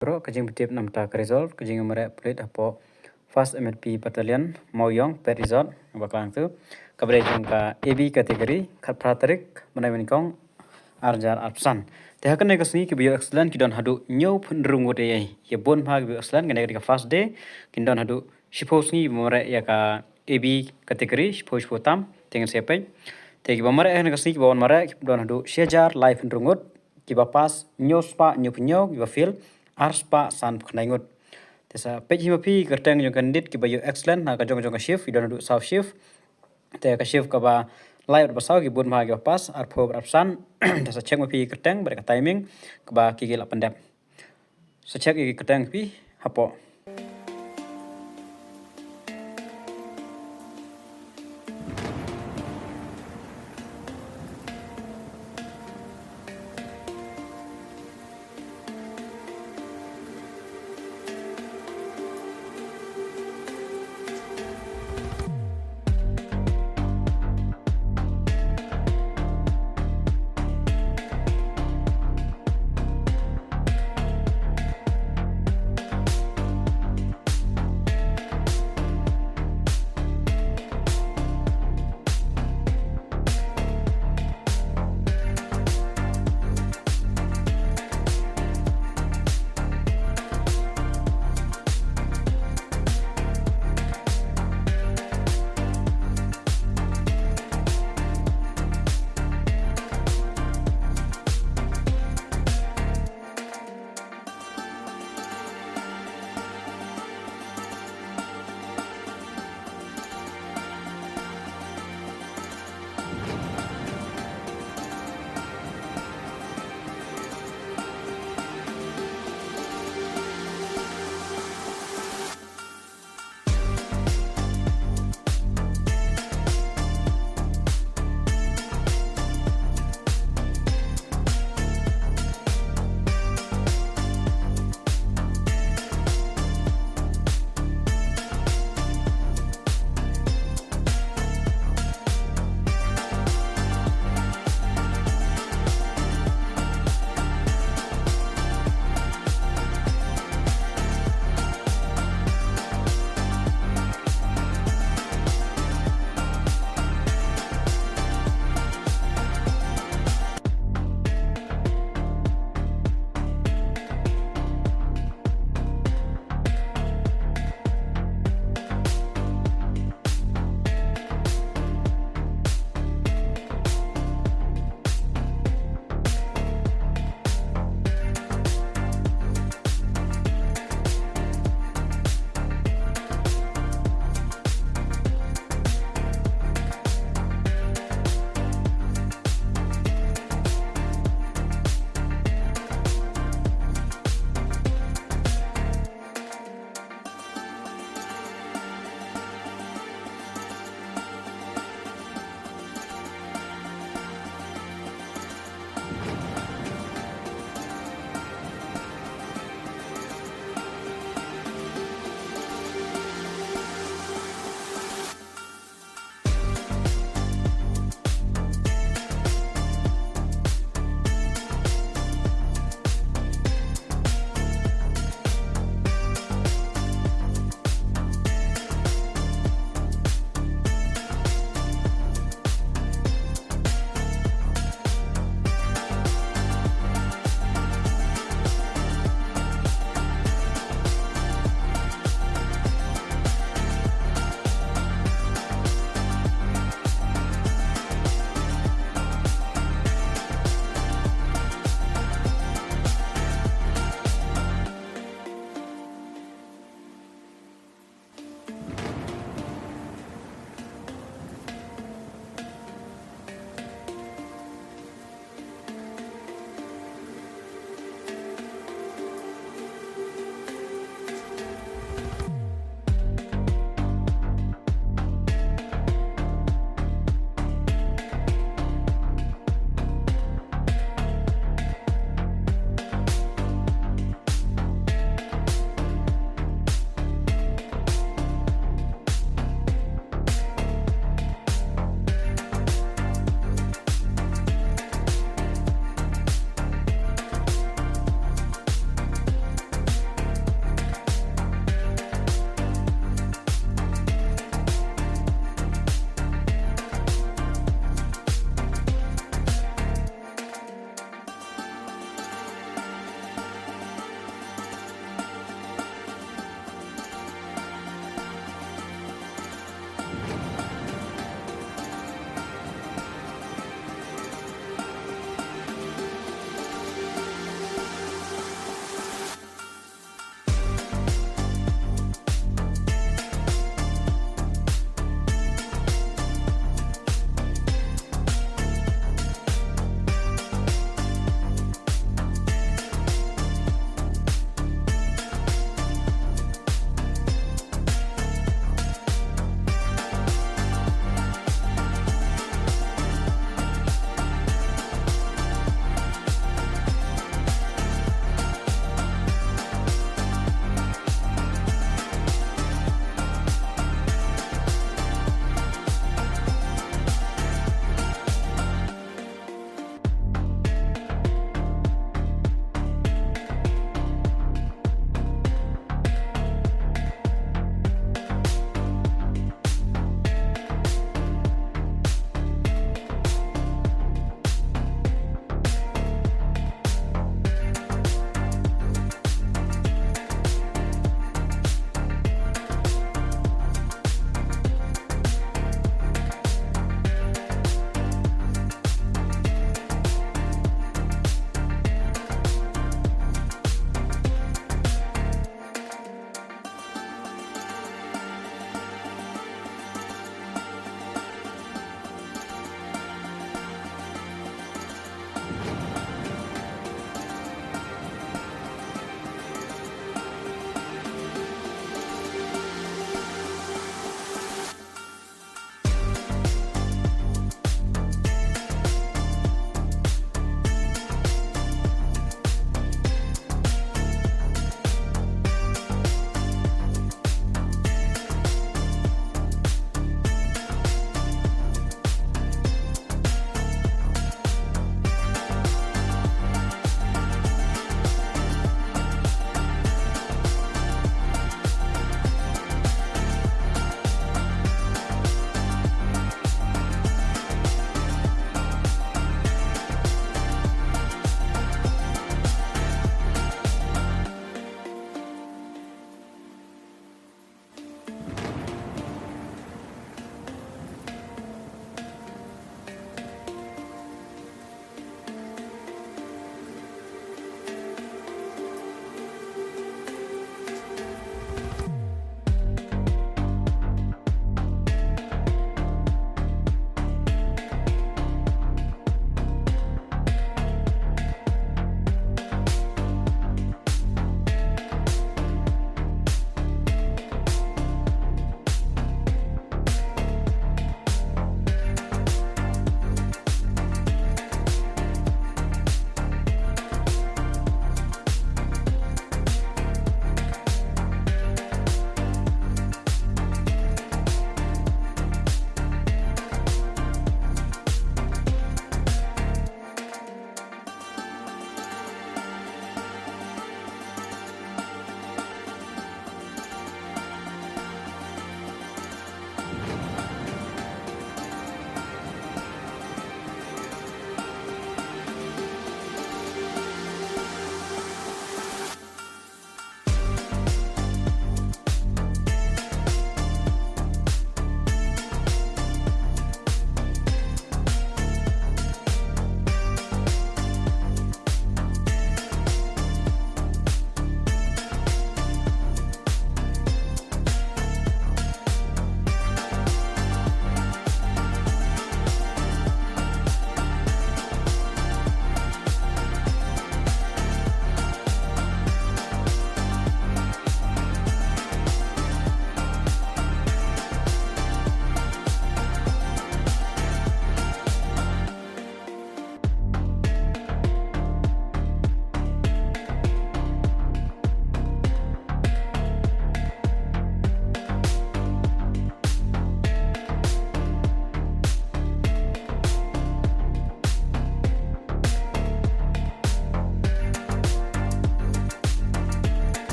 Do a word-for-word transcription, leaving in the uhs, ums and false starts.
Bro, ka jingpyntip namar ka result ka jingmareh pulit hapoh First M L P Battalion, Mawiong, Pet Resort, Baklang tu. Ka ba dei jong ka A B category, khatphra tarik bnai Nyngkong, arhajar arphew san. Te ha kane ka sngi ki ba ïoh excellent ki don haduh hynñiewphew hynriew ngut ïa, ïa bun bha ki ba ïoh excellent, kane ka dei ka first day, kin don haduh shiphew sngi ba mareh ïa ka A B category, shiphew shiphew tam, te ngin sa peit. Te ki ba mareh ha kane ka sngi ki ba wan mareh ki don haduh shi hajar laiphew hynriew ngut, ki ba pass hynñiew spah hynñiewphew hynñiew, ki ba fail ar spah sanphew khyndai ngut. Te sa peit hi ma phi kyrteng jong ka candidate ki ba ïoh excellent na ka jong jong ka shift, ki don haduh saw shift. Te ka shift ka ba lai bad ba saw ki bun bha ki ba pass, arphew bad arphew san. Te sa check ma phi kyrteng bad ka timing ka ba ki ki la pyndep. Sa check ïa ki kyrteng phi hapoh.